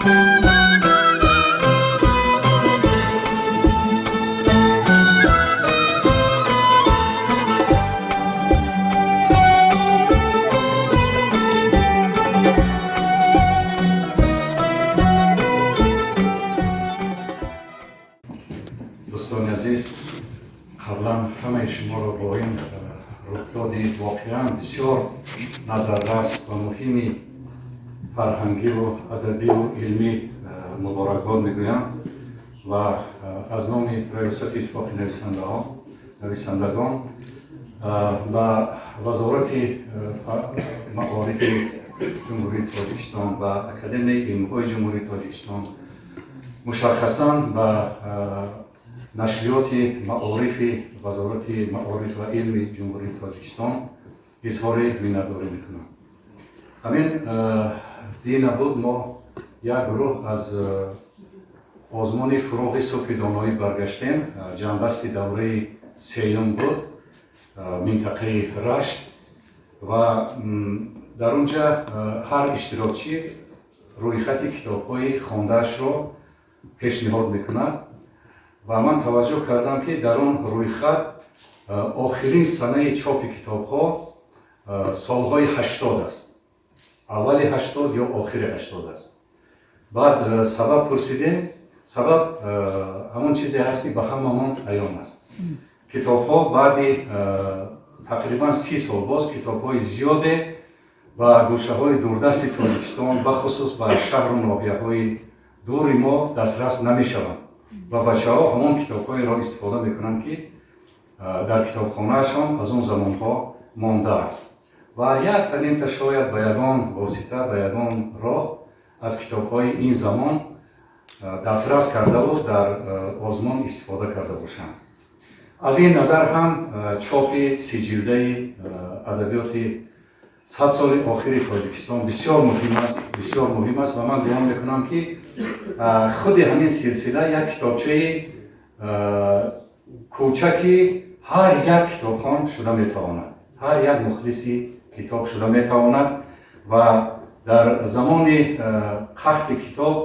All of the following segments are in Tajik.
Дӯстони азиз, қаблан ҳамаи шуморо бо ин рухдоди воқеан бисёр назаррас ва муҳими фарҳангиву адабиву илмӣ муборакбод мегӯям ва аз номи раёсати Иттифоқи нависандагон ба Вазорати маорифи Ҷумҳурии Тоҷикистон ва Академияи илмҳои Ҷумҳурии Тоҷикистон, мушаххасан ба нашриёти маорифи Вазорати маориф ва илми Ҷумҳурии Тоҷикистон изҳори миннатдорӣ мекунам. Ҳамин дина буд, мо як гурӯҳ аз озмуни «Фурӯғи субҳи доноӣ» баргаштем. Ҷамъбасти давраи сеюм буд, минтақаи Рашт, ва дар он ҷа ҳар иштирокчӣ рӯйхати китобҳои хондаашро пешниҳод мекунад ва ман таваҷҷӯҳ кардам, ки дар он рӯйхат охирин санаи чопи китобҳо солҳои 80 аст, аввали 80 ё охири 80 аст. Баъд сабаб пурсидем. Сабаб ҳамон чизе ҳаст, ки ба ҳамамон аён аст: китобҳо баъди тақрибан 30 сол боз китобҳои зиёде ба гӯшаҳои дурдасти Тоҷикистон, бахусус ба шаҳру ноҳияҳои дури мо дастрас намешаванд ва бачаҳо ҳамон китобҳоеро истифода мекунанд, ки дар китобхонаашон аз он замонҳо мондааст ва як танимта шояд ба ягон восита, ба ягон роҳ аз китобҳои ин замон дастрас кардаву дар озмун истифода карда бошанд. Аз ин назар ҳам чопи 30 ҷилдаи адабиёти 100 соли охири Тоҷикистон бисёр муҳим аст, бисёр муҳим аст. Ва ман гумон мекунам, ки худи ҳамин силсила як китобчаи кӯчаки ҳар як китобхон шуда метавонад, ҳар як мухлиси китоб шуда метавонад ва дар замони қаҳти китоб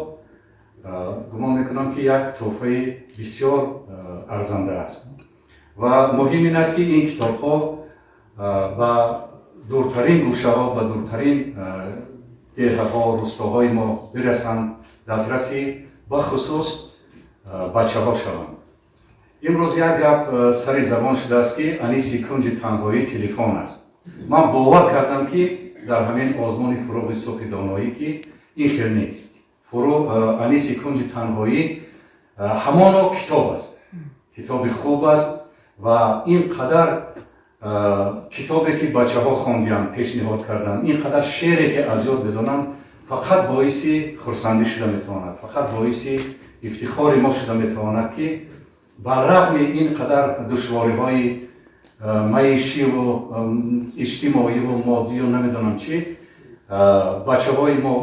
гумон мекунам, ки як тӯҳфаи бисёр арзанда аст. Ва муҳим ин аст, ки ин китобҳо ба дуртарин гӯшаҳо, ба дуртарин деҳаҳо, рустоҳои мо бирасанд, дастраси бахусус бачаҳо шаванд. Имрӯз як гап сари забон шудааст, ки аниси кунҷи танҳоӣ телефон аст. Ман бовар кардам, ки дар ҳамин озмуни «Фурӯғи субҳи доноӣ» ки ин хел нест. Аниси кунҷи танҳоӣ ҳамоно китоб аст, китоби хуб аст. Ва ин қадар китобе, ки бачаҳо хондианд, пешниҳод карданд, ин қадар шеъре, ки аз ёд медонанд, фақат боиси хурсандӣ шуда метавонад, фақат боиси ифтихори мо шуда метавонад, ки бар рағми ин қадар душвориҳои маишиву иҷтимоиву моддию намедонам чӣ, бачаҳои мо,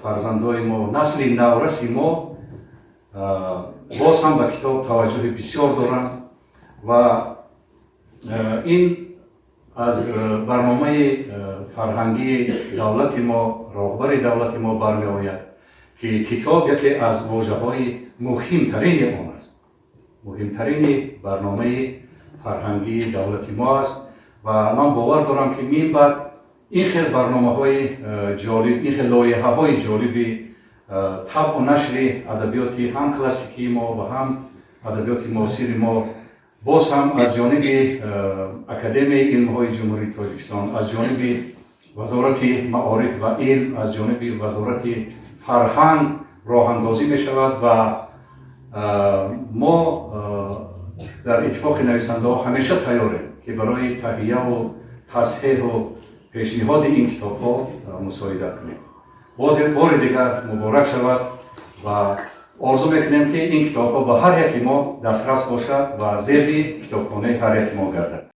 фарзандои мо, насли навраси мо боз ҳам ба китоб таваҷҷӯҳи бисёр доранд. Ва ин аз барномаи фарҳангии давлати мо, роҳбари давлати мо бармеояд, ки китоб яке аз вожаҳои муҳимтарини он аст, муҳимтарини барномаи фарҳангии давлати мо аст. Ва ман бовар дорам, ки минбаъд ин хел барномаҳои ҷолиб, ин хел лоиҳаҳои ҷолиби табъу нашри адабиёти ҳам классикии мо ва ҳам адабиёти муосири мо боз ҳам аз ҷониби Академияи илмҳои Ҷумҳурии Тоҷикистон, аз ҷониби Вазорати маориф ва илм, аз ҷониби Вазорати фарҳанг роҳандозӣ мешавад. Ва мо дар Иттифоқи нависандаҳо ҳамеша тайёрем, ки барои таҳияву тасҳеҳу пешниҳоди ин китобҳо мусоидат кунем. Боз бори дигар муборак шавад ва орзу мекунем, ки ин китобҳо ба ҳар яки мо дастрас бошад ва зеби китобхонаи ҳар яки мо гардад.